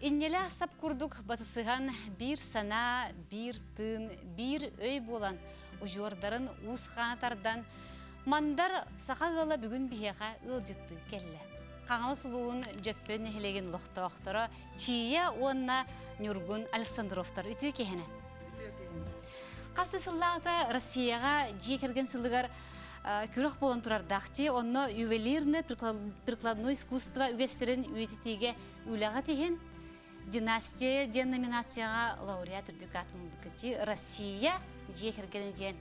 Инньэлээх сап курдук батысыһан биир санаа, биир тыын, биир өй буолан удьуордарын уус хаана тардан Мандар саха ыала бүгүн биһиэхэ ыалдьыттыы кэллэ. Хаҥалас улууһун Дьөппөн нэһилиэгин олохтоохторо Чия уонна Ньургун Александровтар үтүө киһинэн. Хас да сыллааҕыта Россияҕа дьиэ кэргэн сылыгар күрэх буолан турардаах дии. Онно ювелирное прикладное искусство үгэстэрин үйэтитиигэ үлэҕит иһин Династия диэн номинацияҕа лауреат үрдүк аатын ылбыккыт Россия дьиэ кэргэнэ диэн.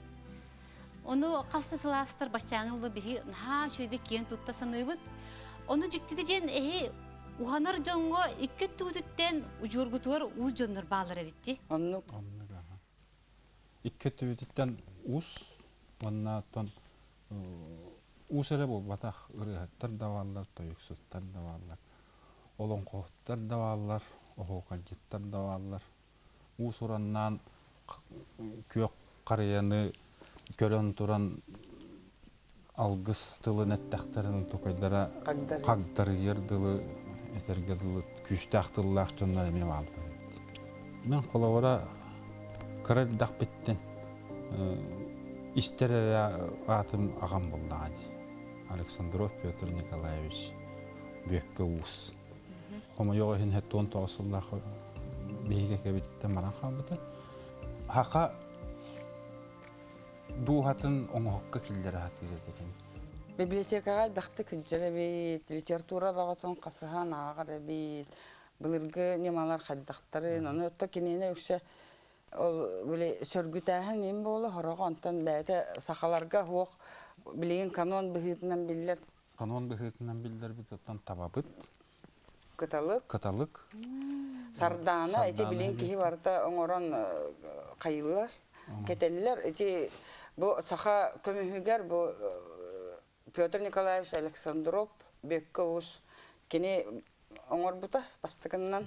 Ону хас да сылаастар баччааҥы ылла биһи наһаа үчүгэйдик киэн тутта саныыбыт. Ону дьиктитэ диэн эһи уһанар дьоҥҥо икки өттүгүтүттэн удьуоргутугар уус дьоннор бааллар эбит дии. Оннук. Оннук аха. Икки өттүбүтүттэн уус уонна оттон уус эрэ буолбатах ырыаһыттар да бааллар, тойуксуттар да бааллар, олоҥхоһуттар да бааллар, оһуокайдьыттар да бааллар. Уус-ураннаан күөх харыйаны көрөн туран алгыс тылын эттэхтэрин токойдара хагдарыйар дылы этэргэ дылы күүстээх тыллаах дьоннор эмиэ бааллар эбит. Мен холобура кыра эрдэхпиттэн истэр эрэ аатым аҕам буоллаҕа дии. Александров Петр Николаевич Бүөккэ Уус. Хомойуох иһин 79 сыллаах биһиги кэбититтэн баран хаалбыта. Хака дууһатын оҥоһукка киллэрэ сатыыр этэ кини. Библиотекаҕа элбэхтик сылдьар эбит, литература бөҕөтүн хасыһан ааҕар эбит, былыргы ньымалар хайдахтарын, ону отто кинини үксэ ол били сөргүтээһин им буола сороҕо онтон бэйэтэ сахаларга суох билигин канон быһыытынан биллэр Канон быһыытынан биллэрбит оттон табабыт. Кыталык. Кыталык. Сардаана ити билин киһи барыта оҥорон хайыылар, кэтэллэр. Ити бу саха көмүһүгэр бу Петр Николаевич Александров Бөккө уус кини оҥорбута бастакыннан.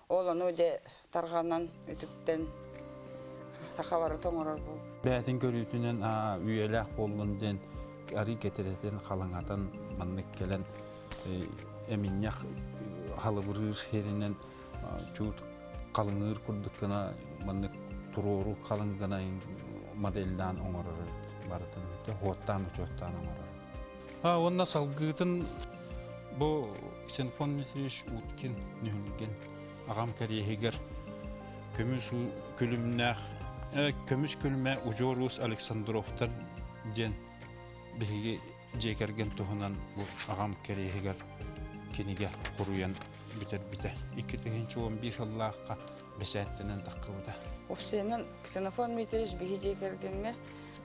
Ол ону дьэ тарҕанан үтүктэн саха барыта оҥорор буолбут. Бэйэтин көрүүтүнэн үйэлээх буоллун диэн арыы кэтирэтин халыҥатан маннык кэлэн эминньэх халыбырыыр сиринэн чуут халыҥыыр курдук гына маннык туруору халыҥ гына моделлаан оҥорор барытын хуоттаан учуоттаан оҥорор. Уонна салгыытын бу Ксенофонт Дмитриевич Уткин Нүһүлгэн аҕам кэриэһигэр көмүс күлүмнээх көмүс күлүмэ удьуор уус Александровтар диэн биһиги дьиэ кэргэн туһунан бу аҕам кэриэһигэр кинигэ суруйан бүтэрбитэ. 2011 сыллаахха бэчээттэнэн таххыбыта. Уопсайынан Ксенофонт Дмитриевич биһи дьиэ кэргэҥҥэ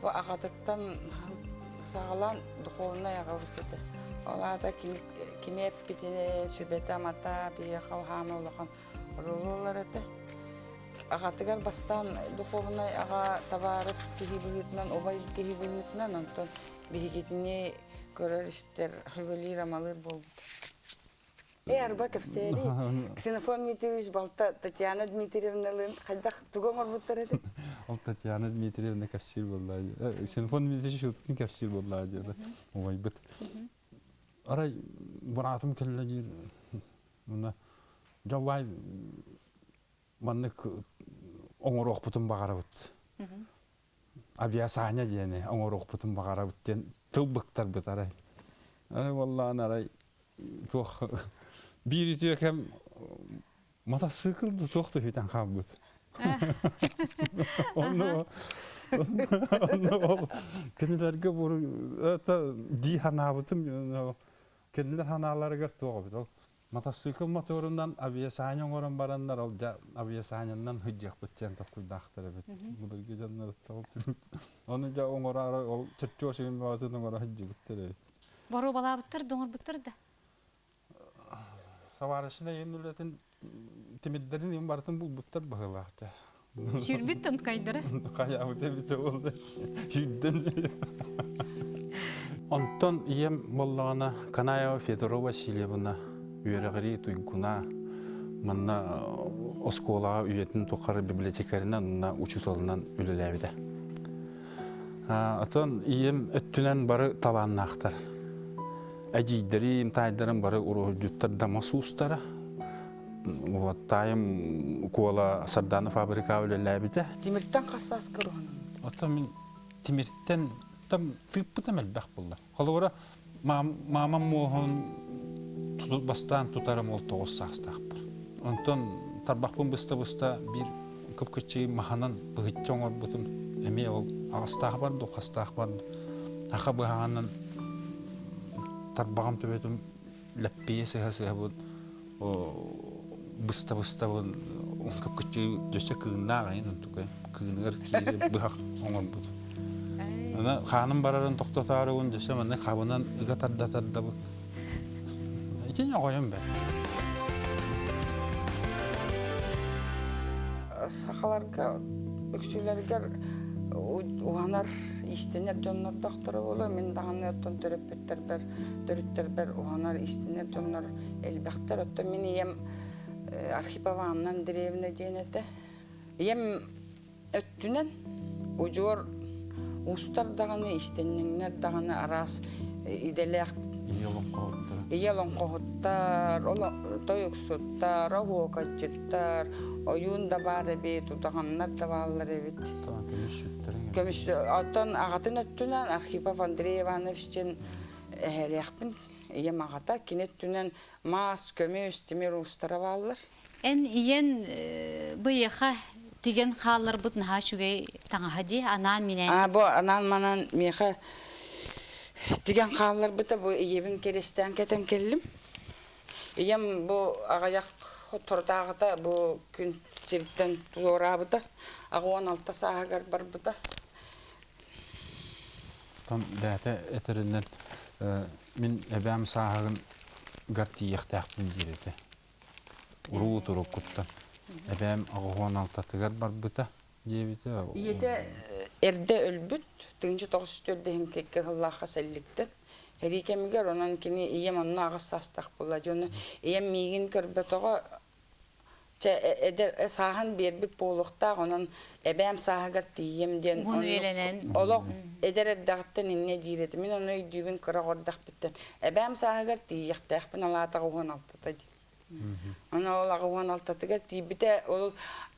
бу аҕатыттан саҕалаан духовнай аҕабыт этэ. Ол аата кини, кини эппитинэн сүбэтэ-амата биһиэхэ хаама улахан оруолу ылар этэ. Аҕатыгар бастаан духовнай аҕа табаарыс киһи быһыытынан, убай киһи быһыытынан, онтон биһигитини көрөр-истэр, сүбэлиир-амалыыр буолбута. Э, арба кэпсээри. Ксенофонт Дмитриевич балта Татьяна Дмитриевналыын хайдах тугу оҥорбуттар этэй? Ол Татьяна Дмитриевна кэпсиир буоллаа. Ксенофонт Дмитриевич Уткин кэпсиир буоллаа диэбит. Убайбыт. Арай быраатым кэллэ диир. Мына дьоллай маннык оҥоруохпутун баҕарабыт. Авиасаня диэни оҥоруохпутун баҕарабыт диэн тыл быктарбыт арай. Арай буоллаҕына арай туох биир үтүө кэм матассыыкыл да туох да үтэн хаалбыт. Онно онно ол кинилэргэ это дии санаабытым кинилэр санааларыгар туох эбит ол Матассыыкыл моторунан авиасаня оҥорон бараннар ол дьэ авиасанянан сылдьыахпыт диэн толкуйдаахтар эбит. Былыргы дьоннор Ону дьэ оҥороору ол чертеж игин бөҕөтүн оҥоро сылдьыбыттар эбит. Боруобалаабыттар да оҥорбуттар да? Саварочнай иин үлэтин тимирдэрин иин барытын булбуттар быһыылаах дьэ. Сүүрбүт тонкайдара. Хайаабыт эбитэ буолла. Сүүрдэн. Онтон ийэм буоллаҕына Канаева Федора Васильевна үөрэҕирии туйгуна манна оскуолаҕа үйэтин тухары библиотекарынан уонна учууталынан үлэлээбитэ. Оттон ийэм өттүнэн бары талааннаахтар. Эдьиийдэрим, таайдарым бары уруһуйдьуттар да мас уустара. Вот таайым Куола Сардаана фабрика үлэлээбитэ. Тимиртэн хас сааска уһанан? Оттон мин тимиртэн там тыыппытым элбэх буолла. Холобура, маамам муоһун бастаан тутарым ол 9 саастаахпар. Онтон тарбахпын быста-быста биир кып-кыччыы маһынан быһычча оҥорбутум. Эмиэ ол аҕыстаах бар дуу, хастаах бар дуу. Аха быһаҕынан тарбаҕым төбөтүн лэппийэ сыһа-сыһабын быста-быстабын кып-кыччыы дьөссө кыыннаах айын онтукай кыыныгар киири быһах оҥорбут. Аны хааным барарын тохтотаарыбын дьөссө маннык хабынан ыга тарда тардабын. Итини оҕойум бэ. Сахаларга үксүлэригэр уһанар, иистэнэр дьоннордоохторо буолуо. Мин даҕаны оттон төрөппүттэрбэр, төрүттэрбэр уһанар, иистэнэр дьоннор элбэхтэр. Оттон мин ийэм Архипова Анна Андреевна диэн этэ. Ийэм өттүнэн удьуор уустар даҕаны, иистэнньэҥнэр даҕаны араас идэлээх ийэ олоҥхоһуттар, тойуксуттар, оһуокайдьыттар, ойуун да баар эбит, удаҕаннар да бааллар эбит. Көмүс оттон аҕатын өттүнэн Архипов Андрей Иванович диэн эһэлиэхпин ийэм аҕата кини өттүнэн маас, көмүс, тимир уустара бааллар. Эн ийэн быйаха тигэн хаалларбыт наһаа үчүгэй таҥаһа дии, анаан-минээн. Аа, бу анаан-манаан миэхэ тигэн хаалларбыта бу ийэбин кэрэстээн кэтэн кэллим. Ийэм бу аҕыйах торутааҕыта бу күн сириттэн туораабыта, 86 сааһыгар барбыта. Там бэйэтэ этэринэн мин эбээм сааһыгар тиийиэхтээхпин диир этэ. Уруу туруккуттан. Эбээм 86-тыгар барбыта диэбитэ. Ийэтэ эрдэ өлбүт, 1904 иһин кыһыллаахха сэлликтэн. Сэрии кэмигэр онон кини ийэм онно аҕыс саастаах буолла. Дьону ийэм миигин көрбөтөҕө чэ эдэр сааһын биэрбит буолуохтаах, онон эбээм сааһыгар тиийиэм диэн Уһун үйэлэнэн. Олох эдэр эрдэҕиттэн инньэ диир этим. Мин ону өйдүүбүн кыра оҕордохпуттан. Эбээм сааһыгар тиийиэхтээхпин, ол аата 16-та дии. Аны ол 86-тыгар тиийбитэ, ол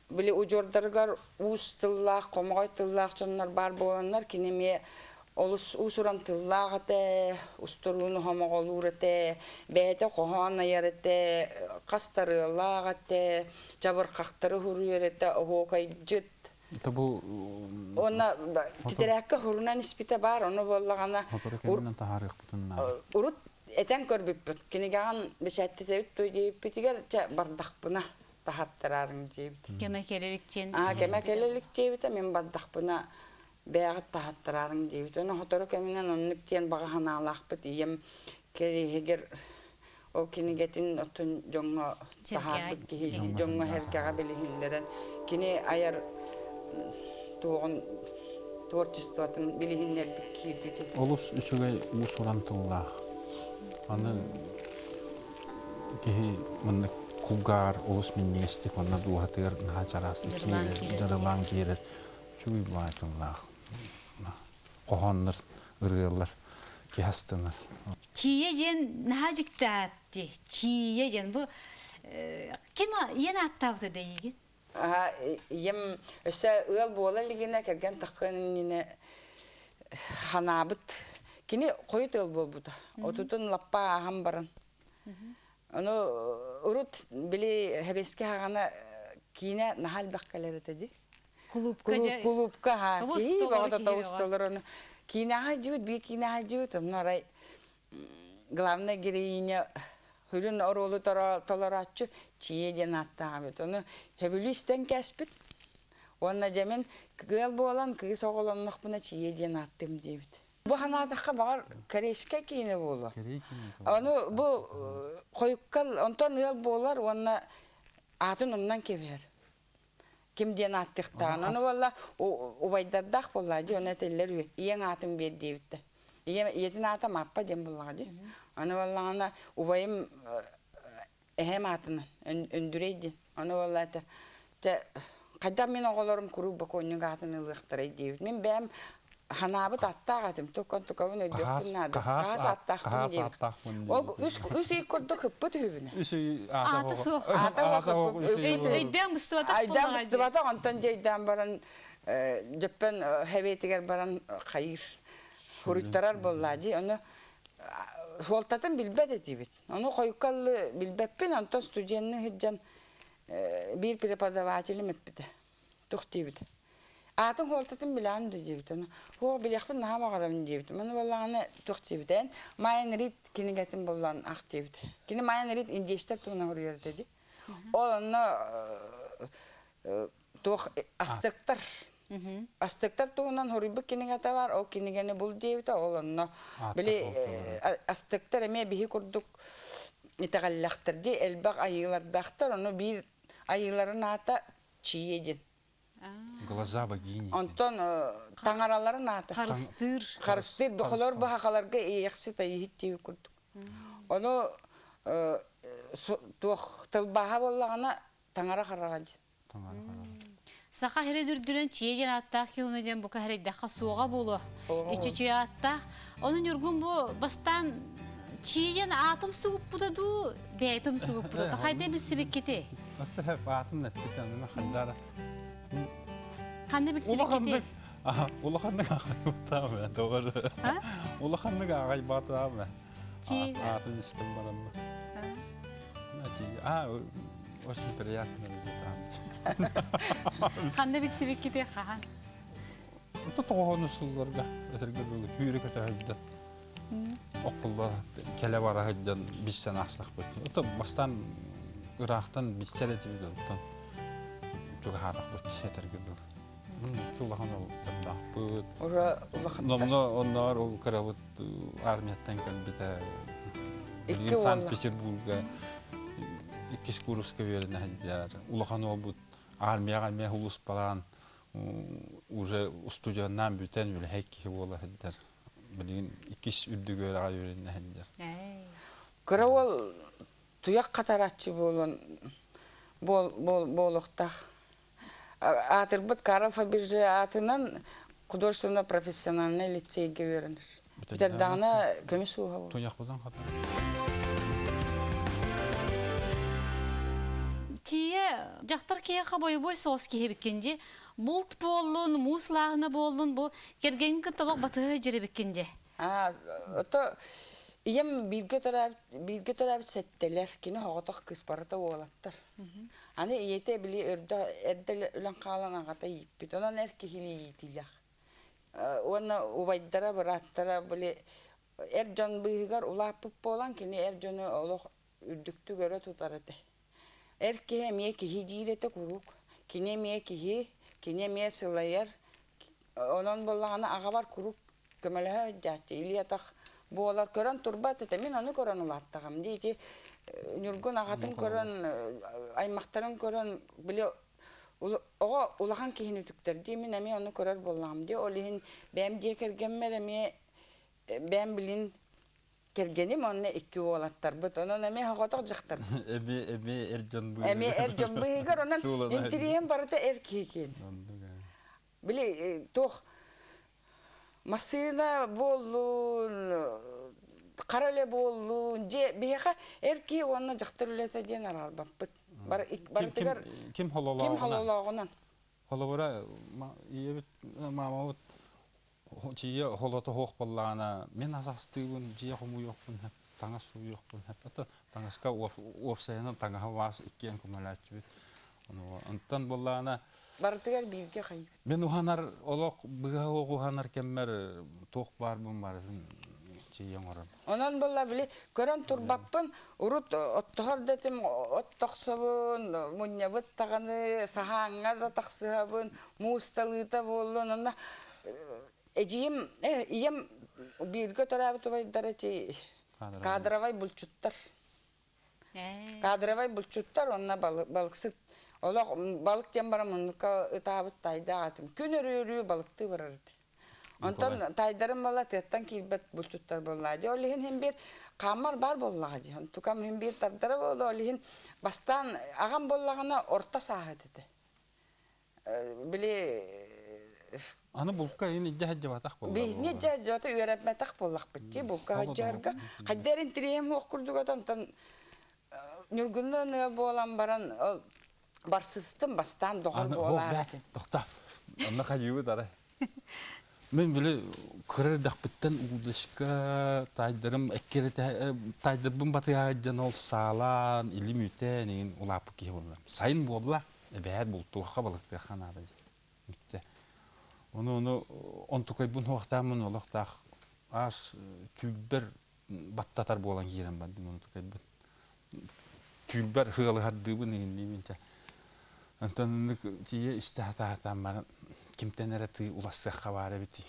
били удьуордарыгар уус тыллаах, хомоҕой тыллаах дьоннор баар буоланнар, кини эмиэ олус уус-уран тыллаах этэ, устурууну хомоҕолуур этэ, бэйэтэ хоһоон айар этэ, хас тарыалаах этэ, чабырҕахтары суруйар этэ, оһуокайдьыт. Это бу Уонна титирээккэ хурунан испитэ баар, ону буоллаҕына Сотору кэминэн таһаарыахпытын наада. Урут этэн көрбүппүт, кинигэҕин бэчээттэтэбит дуо диэбиппитигэр, чэ бардахпына таһаттараарыҥ диэбит. Кэмэ кэлэ илик Аа, кэмэ кэлэ илик диэбитэ, мин бардахпына бэйэҕит таһаттараарыҥ диэбит. Ону сотору кэминэн оннук диэн баҕа санаалаахпыт. Ийэм кэриэһигэр ол кинигэтин оттон дьоҥҥо таһаарбыт киһи дьоҥҥо сэргэҕэ билиһиннэрэн кини айар туоҕун творчествотын билиһиннэрбит киирбит. Олус үчүгэй уус-уран тыллаах. Аны киһи маннык кулгаар олус минньигэстик уонна дууһатыгар наһаа чараастык киирэр, дьарылаан киирэр үчүгэй баай тыллаах. Хоһооннор, ырыалар киһи астынар. Чиийэ диэн наһаа дьиктаат дии. Чиийэ диэн бу ким ийэн ааттаабыта да эйигин? Ийэм өссө ыал буола илигинэ кэргэн таххын иннинэ ханаабыт. Кини хойут ыал буолбута. Отутун лаппа ааһан баран. Ону урут били хэбэски хаҕана киинэ наһаа элбэх кэлэр этэ дии. Кулуупка Кулуупка ха кии бөҕөтө тоҕусталар ону киинэҕэ дьибит биир киинэҕэ дьибит онно арай главная героиня сүрүн оруолу толорооччу Чиэ диэн ааттаах эбит. Ону сөбүлүү истэн кээспит. Уонна дьэ мин ыал буолан кыыс оҕолоннохпуна Чиэ диэн ааттыым диэбит. Бу санаатахха баҕар корейскай киинэ буолуо. Ону бу хойукка онтон ыал буолар уонна аатын умнан кэбиһэр. Ким диэн ааттыахтааҕын. Ону буолла убайдардаах буолла дии, ону этэллэр үһү. Ийэҥ аатын биэр диэбиттэр. Ийэм ийэтин аата Мааппа диэн буоллаҕа дии. Ону буоллаҕына убайым эһэм аатынан Өндүрэй диэн. Ону буолла этэр чэ хайдах мин оҕолорум куруук бокуонньук аатын ылыахтарай диэбит. Мин бэйэм Ханаабыт аттаах этим, туккан тукабын өйдүөхпүн наада. Хаһаас аттаахпын диэбит. Ол үс үс ый курдук ыппыт үһүбүнэ. Үс ый аата суох. Аата суох. Өйдөөн быстыбатах Өйдөөн быстыбатах, онтон дьэ өйдөөн баран дьөппөн хэбиэтигэр баран хайыыр. Хуруйтарар буоллаа дии. Ону суолтатын билбэт этибит. Ону хойукка билбэппин, онтон студенны сылдьан биир преподавателим эппитэ. Тух диэбитэ. Аатын хуолтатын билэҕин дуо диэбитэ. Һуох билиэхпин наһаа баҕарабын диэбитим. Аны буоллаҕына туох диэбитэ эн Майан Рид кинигэтин буллан ах диэбитэ. Кини Майан Рид индейстэр туһунан суруйар этэ дии. Ол онно туох астыктар астыктар туһунан суруйбут кинигэтэ бар, ол кинигэни бул диэбитэ, ол онно били астыктар эмиэ биһи курдук итэҕэллэхтэр дии, элбэх айыылардаахтар, ону биир айыыларын аата Чие диэн. Глаза богини. Онтон таҥараларын аата. Харыстыыр. Харыстыыр. Бохолор баһахаларга иэхсит айыһыт диэбит курдук. Ону туох тылбааһа буоллаҕына таҥара хараҕа диэн. Таҥара хараҕа. Саха сирин үрдүнэн чие диэн ааттаах киһи диэн бука хэрэйдэххэ суоҕа буолуо. Иччи чие ааттаах. Ону Ньургун бу бастаан чие диэн аатым сугуппута дуу, бэйэтим сугуппута. Хайда билсибиккити? Отто хэп аатын эппит анына хандара. Ханна билсибиккити? Улаханнык ааҕайбатаам тоҕор. Улаханнык ааҕайбатаам. Аатын истим баранна. А, очень приятно Ханна билсибиккити хаһан? Ото тоҕоһону сылларга этэргэ дылы хүүрэ көтөһүлдэн оккулла кэлэ бара сылдьан билсэн аастахпыт. Ото бастаан ыраахтан билсэр этибит оттон чугаһаатахпыт этэргэ дылы. Улахан олохтордоохпут. Ура улахан. Номно онноор ол кырабыт армияттан кэлбитэ. Икки Санкт-Петербурга иккис курска үөрэнэ сылдьар. Улахан уолбут армияҕа эмиэ улуспалаан уже устудьуоннаан бүтэн үлэһит киһи буола сылдьар. Билигин иккис үрдүк үөрэҕэ үөрэнэ сылдьар. Кыра уол туйах хатарааччы буолуон буолуохтаах. Аатырбыт Карл Фаберже аатынан художественно-профессиональнай лицейгэ үөрэнэр. Бүтэрдэҕинэ көмүс ууһа буолар. Туйахпытын хатар. Тиийэ дьахтар киһиэхэ бойобуой соҕус киһи эбиккин дии. Булт буоллун, муус лааһына буоллун, бу кэргэҥҥин кытта олох батыһа сылдьар эбиккин дии. Аа, ото ийэм бииргэ төрөөбүт бииргэ төрөөбүт сэттэлэр, кини соҕотох кыыс барыта уолаттар. Аны ийэтэ били өрдө эрдэ өлөн хаалан аҕата ииппит. Онон эр киһилии иитиилээх. Уонна убайдара, бырааттара били эр дьон быыһыгар улааппыт буолан кини эр дьону олох үрдүктүк өрө тутар этэ. Эр киһи эмиэ киһи диир этэ куруук. Кини эмиэ киһи, кини эмиэ сылайар. Онон буоллаҕына аҕабар куруук көмөлөһө сылдьааччы, илии-атах буолар көрөн турбат этэ. Мин ону көрөн улааттаҕым дии. Ити Ньургун аҕатын көрөн, аймахтарын көрөн, били оҕо улахан киһини үтүктэр дии. Мин эмиэ ону көрөр буоллаҕым дии. Ол иһин бэйэм дьиэ кэргэммэр эмиэ бэйэм билин кэргэним уонна икки уолаттарбыт. Онон эмиэ соҕотох дьахтар. Эмиэ эмиэ эр дьон быыһыгар. Эмиэ эр дьон быыһыгар онон интириэһим барыта эр киһи киэн. Били туох массыына буоллун, хара үлэ буоллун, дьиэ биһиэхэ эр киһи уонна дьахтар үлэтэ диэн араарбаппыт. Барытыгар ким ким хололооҕунан. Холобура, ийэбит, маамабыт дьиэ холото суох буоллаҕына, мин ас астыыбын, дьиэ хомуйуохпун сөп, таҥас сууйуохпун сөп. Ото таҥаска уопсайынан таҥаһы баас иккиэн көмөлөөччүбүт. Онтон буоллаҕына Барытыгар бииргэ хайыыбыт. Мин уһанар олох быыһа суох уһанар кэммэр туох баарбын барытын чиийэ оҥорон. Онон буолла били көрөн турбаппын урут оттоһор да этим от тохсобун мунньабыт даҕаны саһааҥҥа да тахсыһабын муус талыыта буоллун онно эдьиийим ийэм бииргэ төрөөбүт убайдара ити кадровай булчуттар Кадровай булчуттар уонна балыксыт. Олох балык диэн баран муннукка ытаабыт тайдаах этим. Күн өрүү-өрүү балыктыы барар этэ. Онтон тайдарым буолла тыаттан киирбэт булчуттар буолла дии. Ол иһин иһин биир хааммар баар буоллаҕа дии. Онтукам иһин биир тардара буолла. Ол иһин бастаан аҕам буоллаҕына орто сааһыт этэ. Били Аны булка ин илдьэ сылдьыбатах буолла. Биһини илдьэ сылдьыбата үөрэппэтэх буоллахпыт дии булка сылдьарга. Хайда эрин тириэм суох курдук отонтон Ньургунна ыныа буолан баран ол барсыстым бастаан доҕор буолаар этим. Тохто. Онно хайыыбыт арай. Мин били кыра эрдэхпиттэн удочка таайдарым эккирэтэ таайдарбын батыһа сылдьан ол саалаан илим үтэн иҥин улааппыт киһи буоллум. Сайын буолла эбээт бултуохха балыктыахха наада дьэ. Ону ону онтукайбын суохтааммын олохтоох аас түүрбэр баттатар буолан киирэн бардым онтукайбын. Түүрбэр ыалыһардыыбын иҥинниибин чэ. Онтон оннук тиийэ истэ сатаатаан баран кимтэн эрэ тыы улассыахха баар эбит.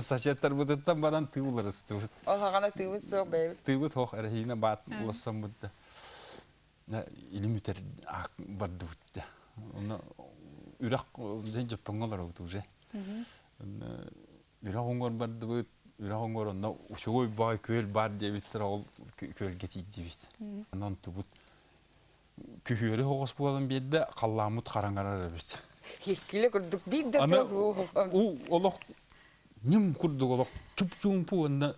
Сосеттарбытыттан баран тыы уларыстыбыт. Ол хаҕана тыыбыт суох бэйэбит. Тыыбыт суох эрэһиинэ баат улассаммыт да илим үтэр бардыбыт да. Онно үрэх дьоппоҥҥо олоробут уже. Үрэх оҥор бардыбыт, үрэх оҥор онно учугуй баай күөл баар диэбиттэр ол күөлгэ тиийдибит. Онон тубут күһүөрү оҕус буолан биэрдэ, халлааммыт хараҥарар эбит. Хиккилэ курдук биир да тыл уу олох ньым курдук олох чуп-чуумпу уонна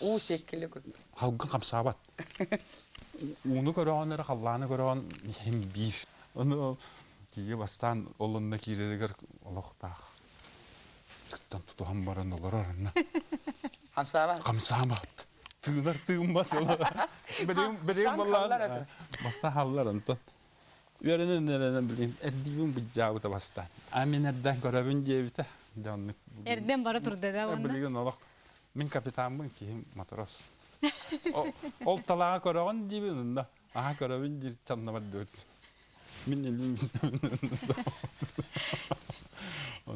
уу сиэккилэ курдук. Халгын хамсаабат. Ууну көрөҕүн эрэ халлааны көрөҕүн иһин биир. Ону тиийэ бастаан ол онно киирэригэр олохтоох Тыттан тутуһан баран олорор анна. Хамсаабат. Хамсаабат. Тыынар тыыммат. Билигин билигин баллаан баста халлар онтон. Үөрэнэн үөрэнэн билигин эрдиибин быдьаабыта бастаан. А мин эрдэн көрөбүн диэбитэ. Дьэ оннук. Эрдэн бара турда да уонна. Билигин олох мин капитаммын киһим матрос. Ол талааҕа көрөҕүн диибин онно. Аха көрөбүн диир чаннабар диэбит. Мин илим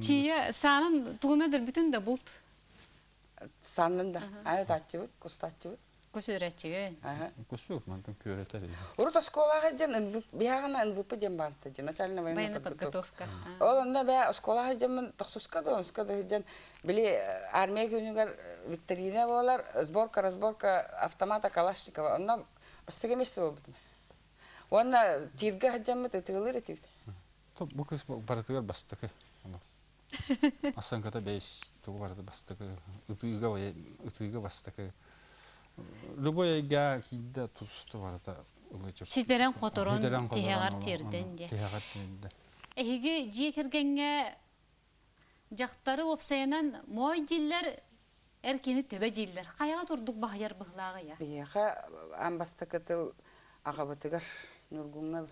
Чия саанын тугуна дөрбүтүн да булт. Сааннын да. Аны тааччыбыт, кустааччыбыт. Кус өрөччүгүн. Кусук мантан күөрэтэр. Урут оскуолаҕа дьэн биһаҕына НВП диэн баарта дьэн начальная военная подготовка. Ол онно бээ оскуолаҕа дьэммин тохсуска да онуска да дьэн били армия күнүгэр викторина буолар сборка разборка автомата Калашникова онно бастакы место буолбутум. Уонна тииргэ сылдьаммыт ытыалыыр этибит. Бу кыыс барытыгар бастакы. Асанката бэйс тугу барыта бастакы ытыыга ытыыга бастакы. Любой эйгэ киирдэ тусту барыта ылычып. Ситэрэн хоторон тиһэҕэр тиэрдэн диэ. Тиһэҕэр тиэрдэн. Эһиги дьиэ кэргэҥҥэ Дьахтары уопсайынан моой дииллэр, эр киһини төбө дииллэр. Хайаҕа турдук баһыйар быһылааҕый? Биһиэхэ аан бастакы тыл аҕабытыгар Ньургуҥҥа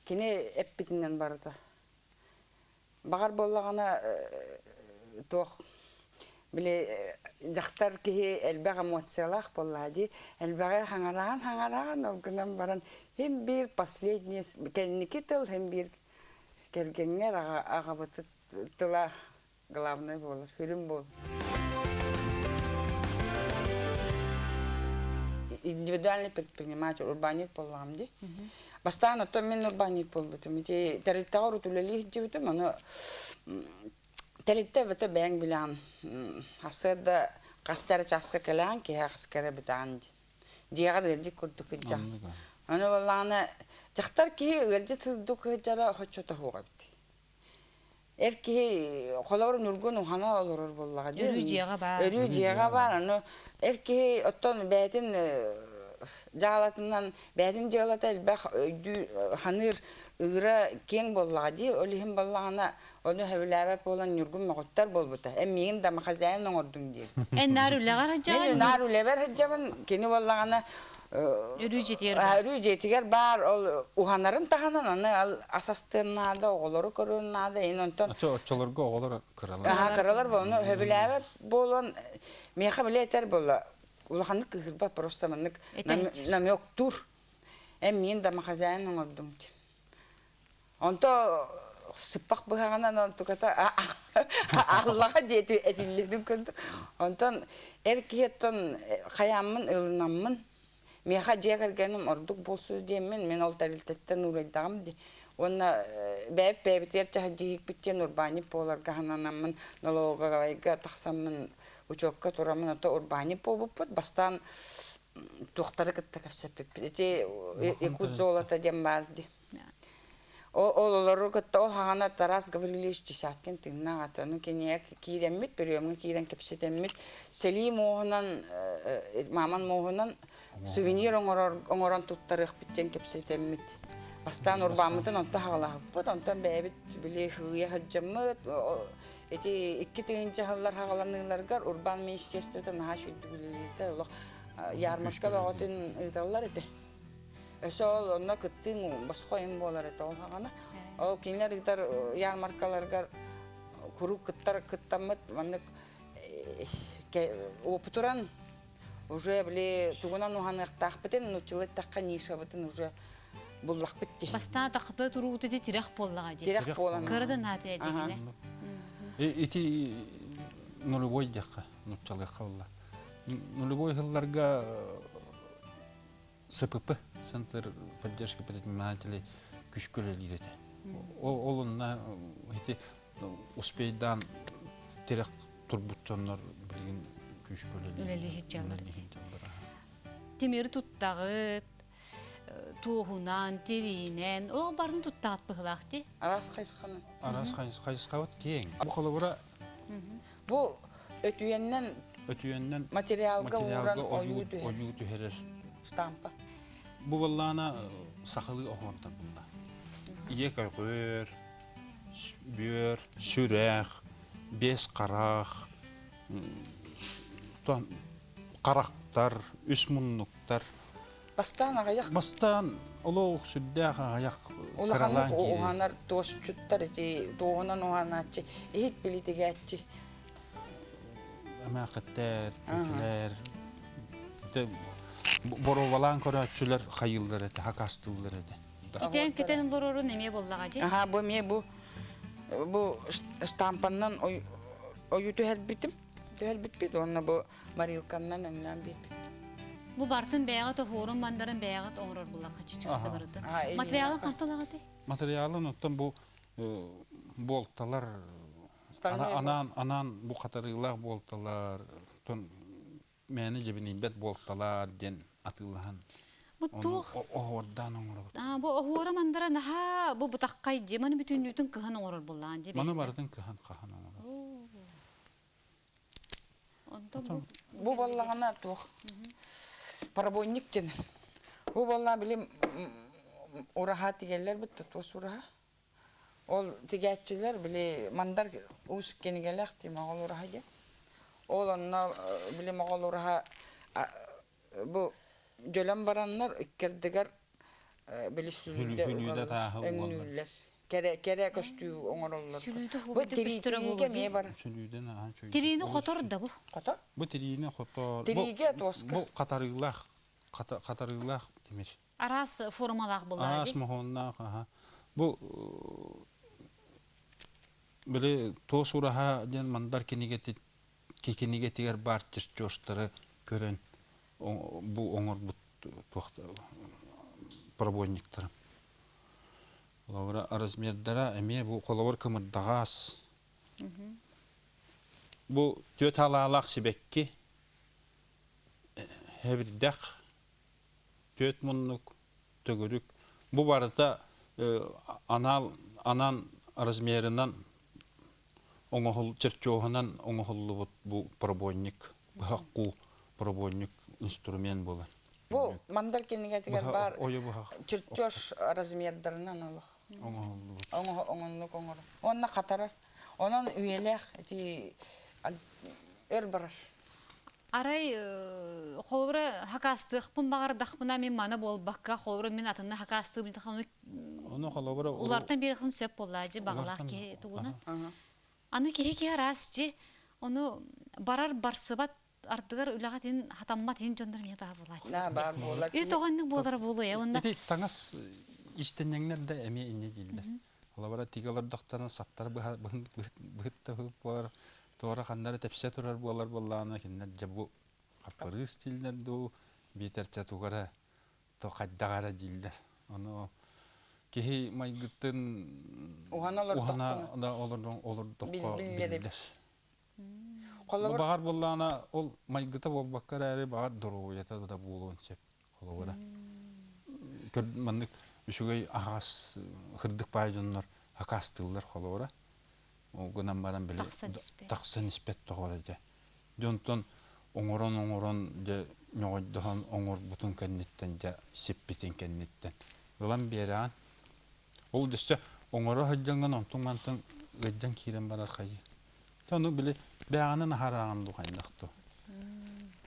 кини эппитинэн барыта. Баҕар буоллаҕына туох били дьахтар киһи элбэх эмоциялаах буоллаҕа дии. Элбэҕи хаҥараан хаҥараан ол гынан баран хим биир последний кэнники тыл хим биир Кэргэҥҥэр аҕабытыт тыла главное буолар, сүрүн буолар. Индивидуальный предприниматель, урбаанньыт буоллаҕым дии. Бастаан оттон мин урбаанньыт буолбутум. Ити тэрилтэҕэ урут үлэлии сылдьыбытым, ону тэрилтэ эбэтэ бэйэҥ билэҕин. Сарсыарда хаста эрэ чааска кэлэҕин, киэһэ хаска эрэ бүтэҕин дии. Дьиэҕэр ыалдьыт курдук сылдьаҕын. Аны буоллаҕына, дьахтар киһи ыалдьыт курдук сылдьара оччото суох эбит. Эр киһи холобур Ньургун ухана олорор буоллаҕа дии. Өрүү дьиэҕэ баар. Өрүү дьиэҕэ баар. Аны эр киһи оттон бэйэтин дьаалатынан бэйэтин дьыалата элбэх өйдүү ханыыр ыыра киэҥ буоллаҕа дии. Ол иһин буоллаҕына Ону сөбүлээбэт буолан Ньургун мөҕүттэр буолбута. Эн миигин да хозяин оҥордуҥ диир. Эн наар үлэҕэр сылдьаҕын? Мин наар үлэбэр сылдьабын. Кини буоллаҕына Өрүү дьиэтигэр баар. Өрүү дьиэтигэр баар. Ол уһанарын таһынан аны ас астыан наада, оҕолору көрүөн наада. Ин онтон Оччолорго оҕолор кыралар. Аха кыралар ону сөбүлээбэт буолан миэхэ били этэр буолла улаханнык кыыһырбат просто маннык намектуур. Эн миигин да хозяин оҥордуҥ диэн. Онто сыппах быһаҕынан онтуката аллаҕа диэти этиллибин курдук. Онтон эр киһиттэн хайааммын ылынаммын миэхэ дьиэ кэргэним ордук буолсу диэммин мин ол тэрилтэттэн уурайдаҕым дии. Уонна бэйэп бэйэбитигэр чаһдьиһикпит диэн урбаанньыт буоларга сананаммын налоговайга тахсаммын учуокка тураммын ото урбаанньыт буолбуппут. Бастаан туохтары кытта кэпсэппиппит. Ити Якут золото диэн баар дии. Ол олору кытта ол хаҕана Тарас Гаврильевич Десяткин тыыннаах аты. Ону кинигэ киирэммит, приемҥа киирэн кэпсэтэммит, сэлии муоһунан, мааман муоһунан сувенир оҥорор, оҥорон туттарыахпыт диэн кэпсэтэммит. Бастаан урбааммытын онто хаҕалаһыппыт, онтон бэйэбит били хыыйа сылдьаммыт, ити 2000 сыллар хаҕаланыыларыгар урбаан министерствота наһаа үчүгүйдүк үлэлиирдэ, олох ярмарка бөҕөтүн ыыталлар этэ. Өссө ол онно кыттыыҥ босхо им буолар этэ ол хаҕана. Ол кинилэр ыытар ярмаркаларыгар куруук кыттар кыттаммыт маннык уопутуран уже били тугунан уһаныахтаахпытын нууччалыы эттэххэ нишабытын уже буллахпыт дии. Бастаан тахта туруут ити тирэх буоллаҕа дии. Тирэх буолан. Кыра да наата дьигинэ. Ити нулевой диэххэ нууччалыахха буолла. Нулевой сылларга СПП, Центр поддержки предпринимателей күүскэ үлэлиир этэ. Ол онно ити успейдаан тирэх турбут дьоннор билигин күүскэ үлэлии сылдьаллар. Тимири туттаҕыт, туоһунан, тириинэн, ол барын туттаҕыт быһылаах дии. Араас хайысханан. Араас хайысхабыт киэҥ. Бу холобура Бу өтүйэннэн өтүйэннэн материалга ууран ойуу түһэр. Ойуу түһэрэр. Штампа. Бу баллаана сахалыы оһуордар булла. Ийэ көҕүөр, бүөр, сүрэх, бес харах, харахтар, үс муннуктар. Бастаан аҕыйах. Бастаан олох сүрдээх аҕыйах кыралаан киирэр. Уһанар туосчуттар ити туоһунан уһанааччы, иһит билитигээччи. Эмээхиттэр, күтүлэр, боруобалаан көрөөччүлэр хайыыллар этэ, хакастыыллар этэ. Итэн кэтэн олорорун эмиэ буоллаҕа дии. Аха, бу эмиэ бу бу штампаннан ойу түһэрбитим. Түһэрбиппит уонна бу Марилканнан өҥнөөн биэрбит. Бу бартын бэйэҕит оһуорун мандарын бэйэҕит оҥорор буллахха чычыста барыта. Материалын хантан ылаҕытый? Материалын оттон бу буолталар анаан анаан бу хатарыылаах буолталар тон мээнэ дьэбинийбэт буолталар диэн атыылаһан Бу туох оһуордаан оҥоробут. Аа, бу оһуора мандара наһаа бу бутаххай дии. Маны бүтүннүүтүн кыһан оҥорор буллаан дии. Маны барытын кыһан хаһан оҥорор. Бу буоллаҕына туох парабонник диэн. Бу буоллаҕа били ураһа тигэллэр бытта туос ураһа. Ол тигээччилэр били мандар уус кинигэлээх дии моҕол ураһа диэн. Ол онно били моҕол ураһа бу дьөлөн бараннар иккэрдигэр били сүлүүдэ өҥнүүллэр. Кэрэ кэрэ көстүү оҥороллор. Бу тириигэ эмиэ бар. Сүлүүдэн аһан чөйдө. Тириини хотор да бу. Хотор? Бу тириини хотор. Тириигэ тоска. Бу хатарыылаах хатарыылаах тимир. Араас формалаах буоллаа Араас моһуоннаах аха. Бу били туос ураһа диэн мандар кинигэтин кинигэтигэр баар чертежтары көрөн бу оҥорбут туох пробойниктарым. Холобура, размердара эмиэ бу холобур кымырдаҕас. Бу түөрт халаалаах сибэкки, хэбирдэх, түөрт муннук, төгүрүк. Бу барыта анал анан размерынан оҥоһул чертеһунан оҥоһуллубут бу пробойник, быһах-куу пробойник инструмент буолар. Бу мандар кинигэтигэр баар чертеж размердарынан олох. Оҥоһуллубут. Оҥоннук оҥорор. Уонна хатарар. Онон үйэлээх ити өр барар. Арай холобура хакаастыахпын баҕардахпына мин маны буолбакка холобура мин атынна хакаастыыбын Ону холобура улартан биэрэхин сөп буоллаа дьи баҕалаах киһи тугуна. Аны киһи киһи араас дьи ону барар барсыбат ардыгар үлэҕэ тин хатаммат иһин дьоннор эмиэ баар буолааччы. На баар буолар. Ити тоҕо инник буолара буолуо э уонна Ити таҥас истэнньэҥнэр да эмиэ инньэ дииллэр. Холобура тигэ олордохторуна саптара быһытта буолар, туора ханнары тэпсэ турар буолар буоллаҕына кинилэр дьэ бу хаппырыыс дииллэр дуу, биитэр чэ тугу эрэ то хайдах эрэ дииллэр. Ону киһи майгытын уһана олордоххо биллэр. Баҕар буоллаҕына ол майгыта буолбакка эрээри баҕар доруобуйата да буолуон сөп холобура. Маннык Үчүгэй аһаҕас хырдык баай дьоннор акаастыыллар холобура. Ол гынан баран били тахсан испэт тоҕо дьэ. Дьонтон оҥорон-оҥорон дьэ ньоҕойдоһон оҥорбутун кэнниттэн дьэ сиппитин кэнниттэн ылан биэрэҕин. Ол өссө оҥоро сылдьаҥҥын онтун-мантан ыалдьан киирэн барар хайыы. Ону били бэйэҕинэн аһарааҕын дуу хайдах дуу.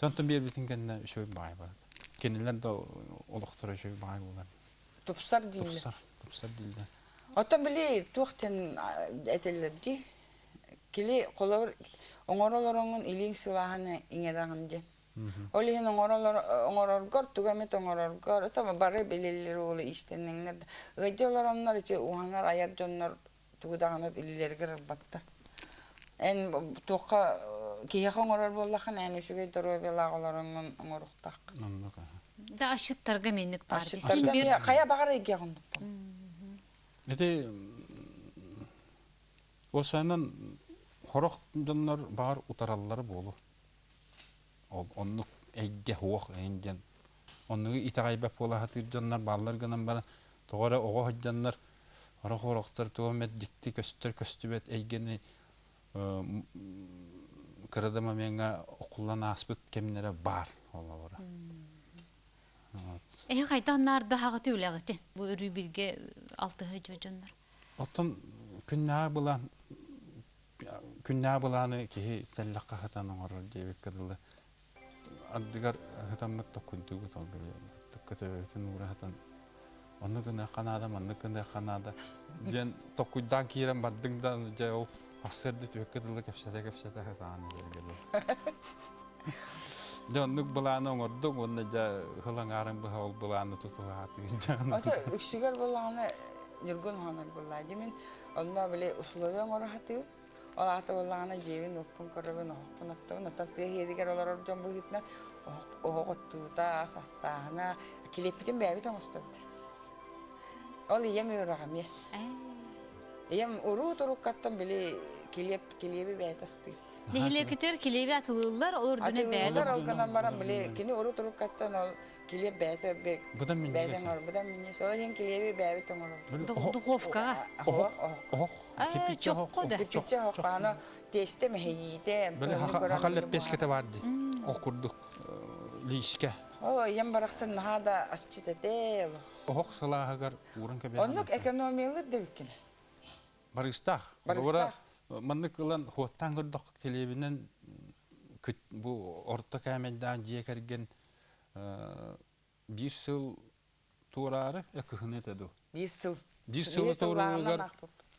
Онтон биэрбитин кэннэ үчүгэй баҕайы барар. Кинилэр да олохторо үчүгэй баҕайы буолар. Тупсар дииллэр. Тупсар, тупсар дииллэр. Оттон били туох диэн этэллэр дии? Кили холобур оҥоро олороҥҥун илииҥ сылааһын иҥэрэҕин диэн. Ол иһин оҥороргор тугу эмит оҥороргор это бары билиллэр уолу иистэннэҥнэр да ыалдьа олороннор ити уһанар айар дьоннор тугу даҕаны илиилэригэр ылбаттар. Эн туохха киһиэхэ оҥорор буоллаххына эн үчүгэй доруобуйалаах олороҥҥун оҥоруохтааххын. Оннук Да асчыттарга минник баар. Асчыттарга хайа баҕар эйгэҕин оннук. Ити Осанан хорох дьоннор баҕар утараллара буолуо. Ол оннук эйгэ суох эҥин диэн оннугу итэҕэйбэт буола сатыыр дьоннор бааллар гынан баран тоҕо эрэ оҕо сылдьаннар орох-орохтор туох эмэ дьикти көстөр көстүбэт эйгэни кыра да момеҥҥа окуллан ааспыт кэмнэрэ баар холобура. Эһи хайдах наардаһаҕыт үлэҕитин? Бу өрүү бииргэ алтыһа дьоннор. Оттон күннээҕи былаан күннээҕи былааны киһи тэллэххэ сытан оҥорор диэбиккэ дылы ардыгар сытаммыт токкуйдуубут ол били төбөбүтүн уура сытан оннук гыныахха наада маннык гыныахха наада диэн токкуйдаан киирэн бардыҥ да дьэ ол сарсыарда түөккэ дылы кэпсэтэ-кэпсэтэ сатаан иһэргэ дылы. Дьэ оннук былааны оҥордуҥ уонна дьэ ыһыл аҥаарын быһа ол былааны тутуһаатыгын дьаҕана. Ото үксүгэр буоллаҕына Ньургун уһанар буоллаа дии мин онно били условия оҥоро сатыыбын. Ол аата буоллаҕына дьиэбин уоппун көрөбүн, оһохпун оттобун. Оттон тыа иһигэр олорор дьон быһыытынан оһох оттуута, ас астааһына, килиэппитин бэйэбит оҥостобут. Ол ийэм үөрэҕэ эмиэ. Ийэм уруу туруккаттан били килиэп килиэби бэйэтэ астыыр. Нэһилиэкитигэр килиэби атылыыллар, ол үрдүнэн бэйэ Атылыыллар, ол гынан баран били кини уруу туруккаттан ол килиэп бэйэтэ Быдан бэйэтэ оҥорор, быдан минньигэс. Ол иһин килиэби бэйэбит оҥоробут. Духовкаҕа. Оһох, оһох. Оһох. Кирпиччэ оһох. Чоххо да. Кирпиччэ оһох. Аны тиэстэ мэһийиитэ. Били хаха лэппиэскэтэ баар дии. Ол курдук лиискэ. Ол ийэм барахсан наһаа да асчыт этэ. Оһох сылааһыгар ууран кэбиһэн. Оннук экономиялыыр да эбиккин. Барыстаах. Барыстаах. Маннык ылан хуоттаан көрдөххө килиэбинэн бу орто кээмэйдээх дьиэ кэргэн биир сыл туораары кыһыны этэ дуу. Биир сыл. Биир сылы туорууругар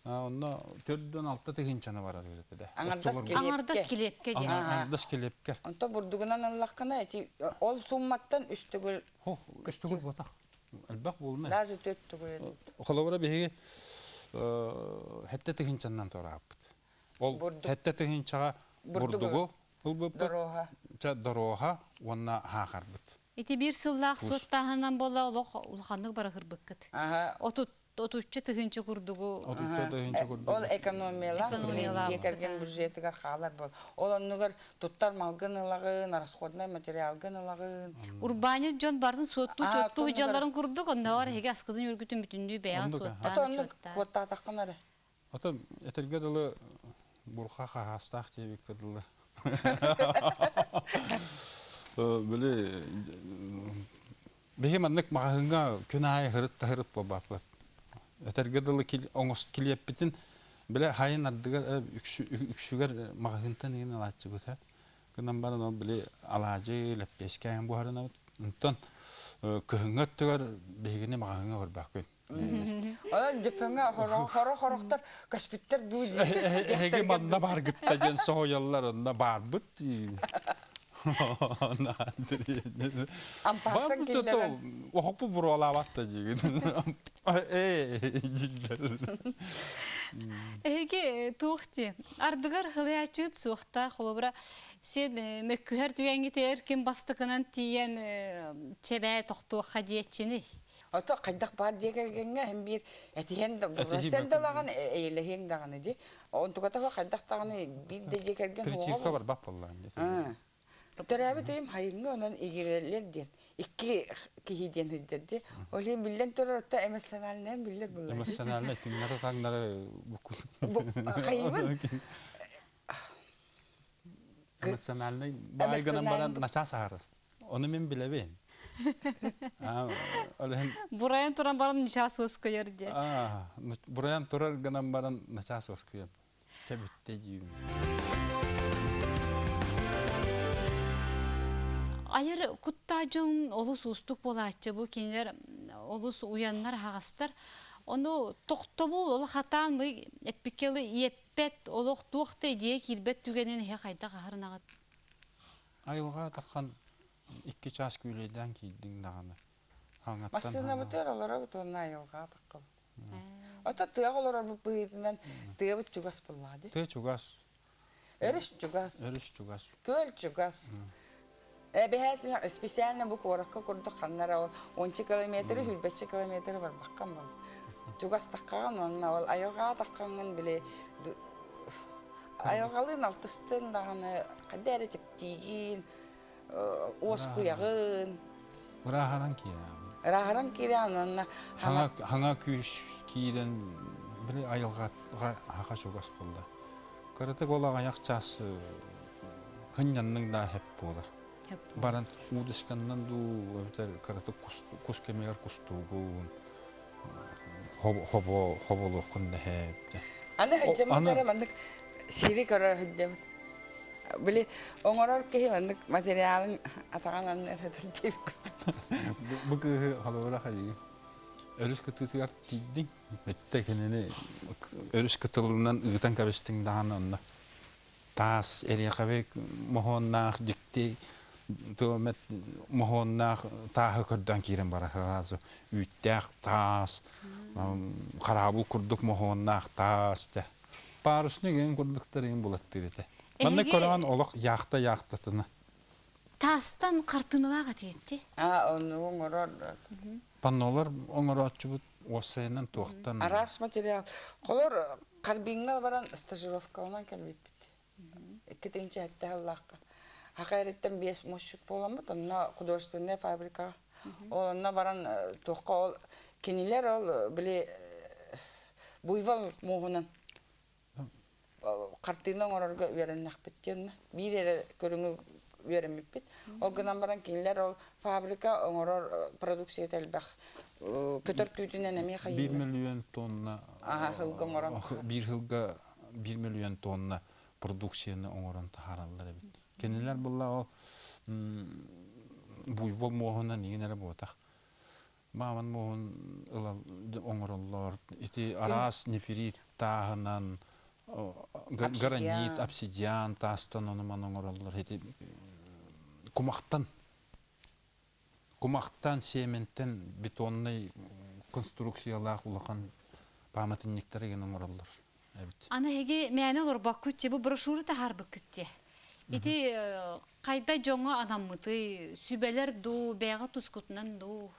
онно 4-6 тыһыынчаны барар эбит этэ. Аҥардас килиэпкэ. Аҥардас килиэпкэ диэн. Аҥардас килиэпкэ. Онто бурдугунан ыллаххына ити ол сумматтан үс төгүл Хох, үс төгүл буотах. Элбэх буолуна. Даже төрт төгүл. Холобура биһиги хэттэ тыһыынчаннан туорааппыт. Ол хэттэ тыһыынчаҕа бурдугу ылбыппыт. Дороһа. Ча дороһа уонна хаахарбыт. Ити биир сыллаах суоттааһынан буолла олох улаханнык барыһырбыккыт. Отут отучча тыһыынча курдугу Отучча тыһыынча курдугу. Ол экономиялаах дьиэ кэргэн бюджетыгар хаалар буол. Ол оннугар туттар малгын ылаҕын, расходнай материалгын ылаҕын. Урбаанньыт дьон барын суоттуу чоттуу дьалларын курдук, оннооҕор эһиги аскытын үргүтүн бүтүннүү бэйэҕин суоттаан Ото оннук суоттаатаххын эрэ. Ото этэргэ дылы бурха хаһаастаах диэбиккэ дылы. Били биһи маннык маҕаһыыҥҥа күн аайы һырыт да һырыт буолбаппыт. Этэргэ дылы оҥост килиэппитин бile хайын ардыгар үксүгэр маҕаһыынтан иһин алааччыбыт гынан баран ол били алаадьы лэппиэскэ буһарынабыт. Онтон кыһыҥҥы өттүгэр биһигини маҕаһыыҥҥа көрбөккүн. Онон дьөппөҥҥө хоро-хорохтор көспүттэр дуу дии. Эһиги манна баргытта диэн соһуйаллар, онно барбыт Ампаартан киллэрэн. Оһохпу буруолаабат да диигин. Ээ, дьиллэр. Эһиги туох дии? Ардыгар хылыйааччыт суохтаах, холобура, сен мөккүһэр түгэҥҥитигэр ким бастакынан тиийэн чэбээ тохтуохха диэччиний? Ото хайдах баар дьиэ кэргэҥҥэ иһин биир этиһэн да бурасен да даҕаны эйэлэһиэҥ даҕаны дии. Онтуката хайдах даҕаны биир да дьиэ кэргэн Притирка барбат буоллаҕын дии. Төрөөбүт ыйым хайыҥҥа онон игирэлэр диэн икки киһи диэн сылдьар дии. Ол иһин биллэн турар отто эмоциональнай биллэр булла. Эмоциональнай түҥнэри таҥнары Хайыбын Эмоциональнай баай гынан баран начаас аһарар. Ону мин билэбин. Бурайан туран баран начаас уоскуйар диye. Бурайан турар гынан баран начаас уоскуйар. Чэ бүттэ диибин. Айар куттаа дьон олус уустук буолааччы бу кинилэр олус уйаннар аһаҕастар. Ону тохтобул олох хатаан бу эппиккэ иэппэт олох туох да идея киирбэт түгэнин эһэ хайдах аһарынаҕыт? Айылҕа таххан икки чаас күүлэйдээн киирдиҥ даҕаны. Хаҥаттан Массыынабытыгар олоробут уонна айылҕа таххабыт. Ото тыаҕа олорорбут быһыытынан тыабыт чугас буоллаҕа дии. Тыа чугас. Өрүс чугас. Өрүс чугас. Күөл чугас. Эбэһээтинэ специально бу куоракка курдук ханнара ол уонча километры, сүүрбэччэ километры барбаккан бол. Чугас таххаҕын уонна ол айылҕаҕа таххаҥҥын били айылҕалыын алтыстыҥ даҕаны хайда эрэ чэптиигин, уоскуйаҕын. Ырааһыран киирэн. Ырааһыран киирэн уонна хаҥа күүс киирэн били айылҕаҕа хаха чугас буолла. Кыратык ол аҕыйах чаас хынньанныҥ да хэп буолар. Баран удочканнан дуу эбэтэр кыратык кус кэмигэр кустуугун хобо хоболуоххун да хэп. Аны сылдьаммыт эрэ маннык сири көрө сылдьабыт. Били оҥорор киһи маннык материалын атаҕын анныгар сытар диэбиккит. Бу кыыһы холобура хайыы өрүс кытыытыгар тиийдиҥ бүттэ кинини өрүс кытылынан ыытан кэбистиҥ даҕаны онно таас эриэхэбэй моһуоннаах дьикти туомет моһуоннаах тааһы көрдөөн киирэн барар сразу үүттээх таас хараабыл курдук моһуоннаах таас дьэ Парусник эҥин курдуктар эҥин булаттыыр этэ. Манна көрөҕүн олох яхта яхтатына. Таастан хартыыналаах этиэтти. А, ону оҥорор. Паннолар оҥорооччубут уопсайынан туохтан? Араас материал. Холор Харбиҥҥа баран стажировкаланан кэлбиппит. Икки тыһыынча сыллаахха. Хака эриттэн биэс мусчут буоламмыт, онно художественная фабрикаҕа. Ол онно баран туохха ол кинилэр ол били буйвол муоһунан хартыына оҥорорго үөрэннэхпит диэн биир эрэ көрүҥү үөрэммиппит. Ол гынан баран кинилэр ол фабрика оҥорор продукцията элбэх. Көтөр түүтүнэн эмиэ хайыылар. Биир миллион тонна сылга оҥорон биир сылга биир миллион тонна продукцияны оҥорон таһаараллар эбит. Кинилэр буолла ол буйвол муоһунан игин эрэ буотах. Мааман муоһун ылал оҥороллор. Ити араас нефрит тааһынан гранит, обсидиан таастан ону-маны оҥороллор. Ити кумахтан кумахтан, цементэн бетоннай конструкциялаах улахан пааматынньыктар игин оҥороллор эбит. Аны эһиги мээнэ олорбоккут бу брошюра таһаарбыккыт дии. Ити хайда дьоҥҥо анаммытый, сүбэлэр дуу, бэйэҕэ тускутунан дуу?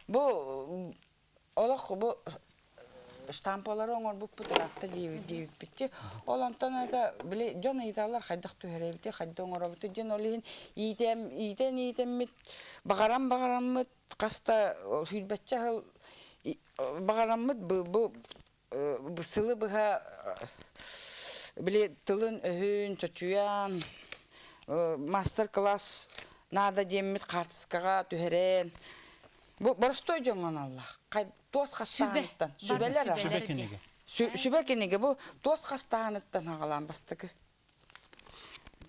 Бу олох бу штампалары оҥорбуппут ыраатта диэбиппит Ол онтон это били дьон ыйыталлар хайдах түһэрэбитий, хайда оҥоробутуй диэн ол иһин иитэм иитэн иитэммит баҕаран баҕараммыт хаста сүүрбэччэ сыл баҕараммыт бу бу сылы быһа били тылын-өһүн чочуйан мастер-класс наада диэммит хаартыскаҕа түһэрэн бу боростуой дьоҥҥо аналлаах туос хастааныттан сүбэлэр сүбэ кинигэ сүбэ кинигэ бу туос хастааныттан аҕалаан бастакы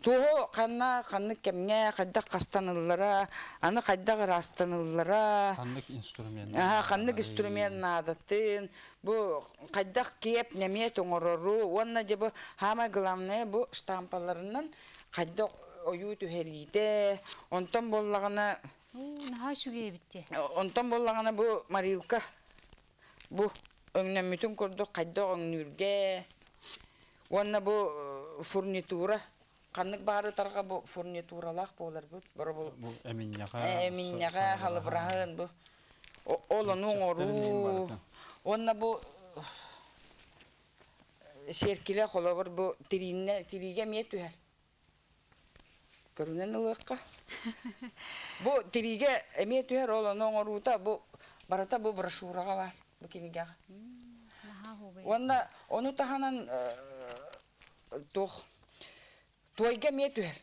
Туоһу ханна, ханнык кэмҥэ, хайдах хастаныллара, аны хайдах ыраастаныллара, Ханнык инструмент ханнык инструмент наадатын, бу хайдах киэп нэмиэт оҥорору уонна дьэ бу самое главное бу штампаларынан хайдах ойуу түһэриитэ, онтон буоллаҕына Наһаа үчүгэй эбит дии. Онтон буоллаҕына бу морилка бу өҥнөммүтүн курдук хайдах өҥнүүргэ уонна бу фурнитура ханнык баары тарҕа бу фурнитуралаах буоларбыт бу эминньэҕэ эминньэҕэ халыбыраһын бу ол ону оҥоруу уонна бу сиэркилэ холобур бу тирииннэ тириигэ эмиэ түһэр. Көрүнэн ылыахха. Бу тириигэ эмиэ түһэр ол ону оҥоруута бу барыта бу брошюраҕа баар бу кинигэҕэ. Уонна ону таһынан туох туойга эмиэ түһэр.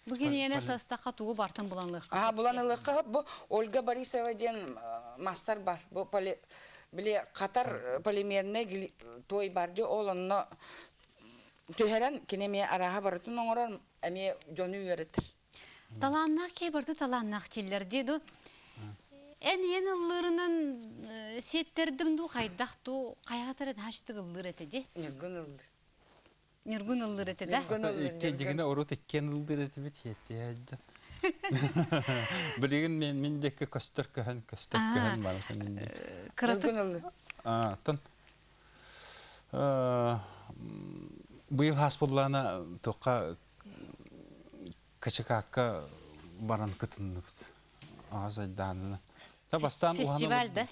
Бу кинигэни састахха тугу бартын булан ылыахха Аа булан ылыахха бу Ольга Борисова диэн мастар бар. Бу поли били хатар полимерный туой бар дии ол онно түһэрэн кини эмиэ арааһа барытын оҥорор эмиэ дьону үөрэтэр. Талааннаах киһи барыта талааннаах дииллэр дии ду. Эн ийэн ыллыырынан сиэттэрдим дуу хайдах дуу хайаҕатар наһаа ыллыыр этэ дии. Ньургун ыллыыр. Ньургун ыллыыр этэ да? Ньургун ыллыыр. Икки дьигинэ урут иккиэн ыллыыр этибит сиэттиһээддьэн. Билигин мен мин диэки көстөр көһөн көстөр көһөн барыта мин диэки. Кыратык. Ньургун ыллыыр. Оттон быйыл хааспыллаана туохха Качакаакка баран кытынныбыт. Аҕа айдаанына. Та бастаан Фестиваль да?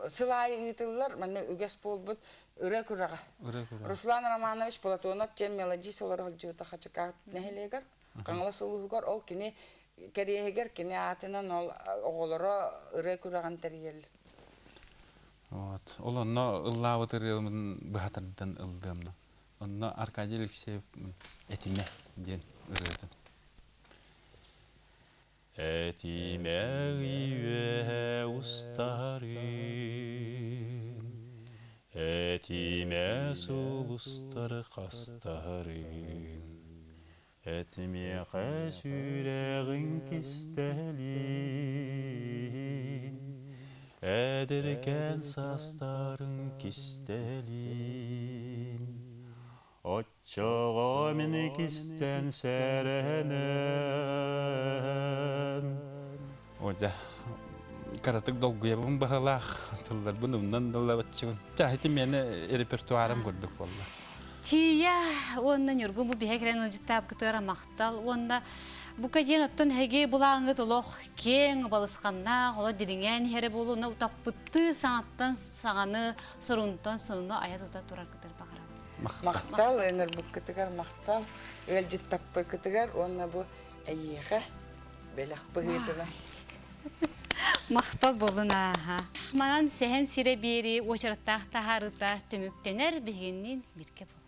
Сыл аайы ыытыллар, манна үгэс буолбут ырыа күрэҕэ. Ырыа күрэҕэ. Руслан Романович Платонов диэн мелодист олоро сылдьыбыта Хачыкаат нэһилиэгэр, Хаҥалас улууһугар. Ол кини кэриэһигэр кини аатынан ол оҕолоро ырыа күрэҕин тэрийэллэр. Вот. Ол онно ыллаабыт ырыабын быһа тардан ыллыамна. Онно Аркадий Алексеев «Этимэ» диэн ырыатын. Этимэ үөһэ устарын, Этимэ сулустары хастарын, Этимиэхэ сүрэҕиҥ кистэлин, Эдэркээн саастарыҥ кистэлин. Оччоҕо мин кистэн сэрэнэн Одя кыратык долгуйабын баһылаах тылларбын умнан да ылабаччыбын. Чэ, ити миэнэ репертуарым курдук буолла. Чия уонна Ньургун бу биһэ кэлэн ылдьыттаабыкытыгар махтал уонна бука диэн оттон эһиги булааҥҥыт олох киэҥ балысханнаах олох дириҥээн иһэрэ буолуо утаппыттыы саҥаттан саҥаны сорунтан сонуну айа тута тураргытыгар баҕарабын. Махтал ыҥырбыккытыгар махтал ыалдьыттаппыккытыгар уонна бу эйиэхэ бэлэх быһыытынан. Махтал буолун ааһа. Манан сэһэн сирэ биэрии уочараттаах таһаарыыта түмүктэнэр биһигинниин биргэ буолун.